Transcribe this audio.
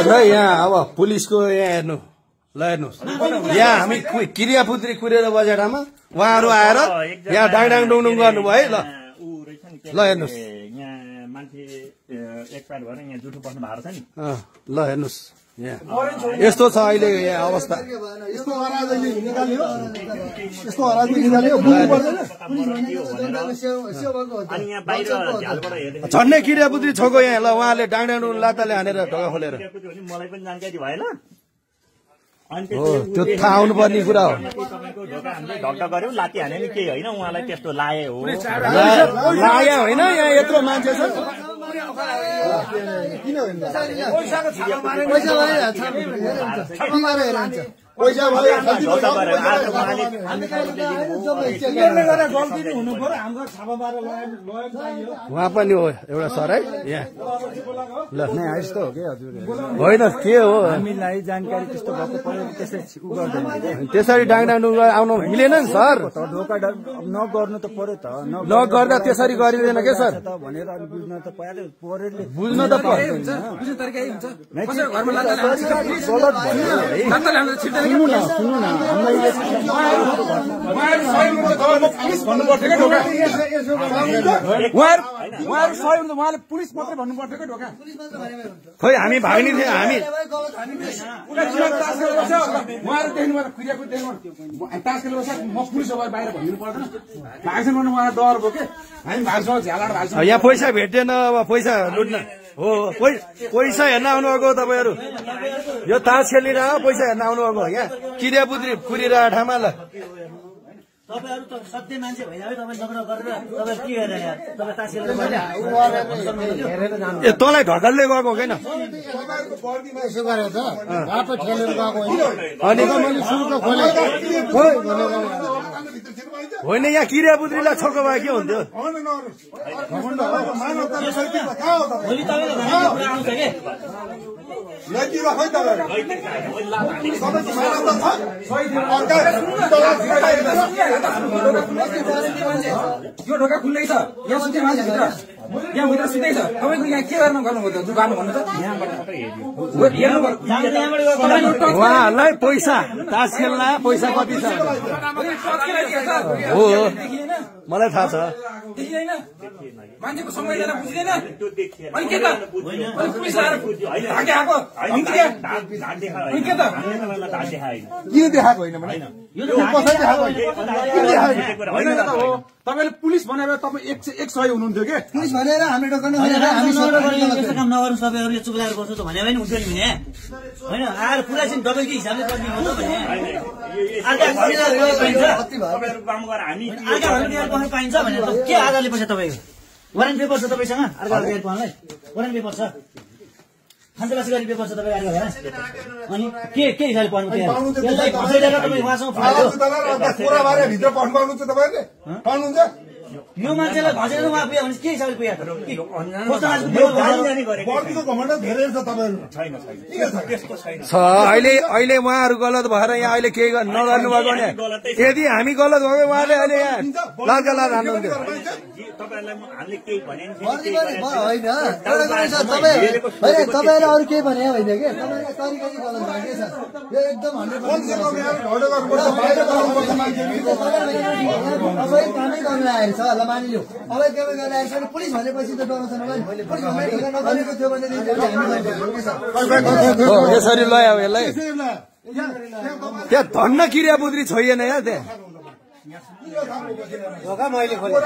ल यहाँ अब पुलिसको यहाँ हेर्नु ल हेर्नुहोस् यहाँ हामी क्रियापुत्री कुरेर बजेटामा उहाँहरू आएर यहाँ डाङडाङ डुङडुङ गर्नुभयो है ल हेर्नुहोस् यहाँ मान्छे एक्सपायर भएर यहाँ जुठो बस्नु भएको छ नि ल हेर्नुहोस् यहाँ यस्तो छ अहिले यहाँ अवस्था झन्डै क्रियापुत्री छोको यहाँ ल उहाँले डाङडाङ डुङ लाताले हानेर ढोका खोलेर मलाई पनि जानकारी भएन हो त्यो थाहा आउनुपर्ने कुरा हो हामीले ढक्का गर्यो लाती हाने नि केही होइन उहाँलाई त्यस्तो लाए हो लाया होइन यहाँ यत्रो मान्छे छ उहाँ पनि हो एउटा सर है यहाँ ल यस्तो हो कि हजुर होइन के हो हामीलाई जानकारी त्यस्तो भएको पर्यो त्यसरी डाङडाङ आउनु मिलेन नि सर ढोका नगर्नु त पर्यो त नगर्दा त्यसरी गरिँदैन के सर भनेर बुझ्न त पर्यो पोरेले बुझ्न त पर्यो उहाँले पुलिस मात्रै भन्नु पर्थ्यो क्या ढोका खोइ हामी भाग्ने थियौँ हामी उहाँहरू देख्नुभयो कुरियाको देख्नु तास खेल्नु म पुलिस बाहिर भनिदिनु पर्दैन भाग्छन् भन्नु उहाँ डर भयो कि हामी भाग्छौँ झ्यालाड भाग्छौँ यहाँ पैसा भेटेन अब पैसा लुट्न हो पैसा हेर्न आउनुभएको तपाईँहरू यो तास खेलिरह पैसा हेर्न आउनुभएको यहाँ क्रियापुत्री कुरिरह ठाउँमा ल तपाईहरु त सत्य मान्छे भइदियो तपाईँ नगरा गरेर तपाईँ के गरेर यार तपाईँ तास खेलेर ए तँलाई ढकालले गएको होइन यसो गरेर त बाटो ठेलेर गएको अनि मैले सुरुको खोले होइन यहाँ क्रियापुत्रीलाई छोको भए के हुन्थ्यो भोलि तपाईँको आउँछ के यो ढोका खुल्लै छ यहाँ सुते मान्छे भित्र यहाँ भित्र सुत्दै छ तपाईँको यहाँ के गर्न गर्नुभयो त गर्नु भन्नु त उहाँहरूलाई पैसा तास खेल्न पैसा कति छ हो मलाई थाहा छ मान्छेको संवेदना बुझ्दैन अनि के त पुलिस आएर भागे आएको के देखाएको होइन तपाईँले पुलिस भनेर तपाईँ एक सय हुनुहुन्थ्यो कि पुलिस भनेर हामी काम नगर्नु सबैहरू चुप लागेर बस्नु त भने पनि हुन्थ्यो नि भने होइन आएर पुरा चाहिँ तपाईँको हिसाबले गर्ने हो भने पाइन्छ भने के आधारले पैसा तपाईँको वारेन्ट पेपर छ तपाईँसँग अर्को पाउनलाई वारेन्ट पेपर छ खान्साबासी गर्ने पेपर छ तपाईँ अर्को अनि के हिसाबले पाउनु यो मान्छेलाई घसेर उहाँ पुग्यो भने के हिसाबले छ अहिले उहाँहरू गलत भएर यहाँ अहिले केही नगर्नु भएको भने यदि हामी गलत भयो उहाँले अहिले यहाँ लालका लाल हान्नुहुन्थ्यो तपाईँले अरू केही भने होइन कि एकदम कामै गर्नु आएर छ ल मानिलियो अब के गरेर आएछ भने पुलिस भनेपछि त डराउँछ भनेको थियो भने यसरी लय अब यसलाई त्यहाँ धन्न क्रियापुत्री छैन यहाँ त्यहाँ मैले खोले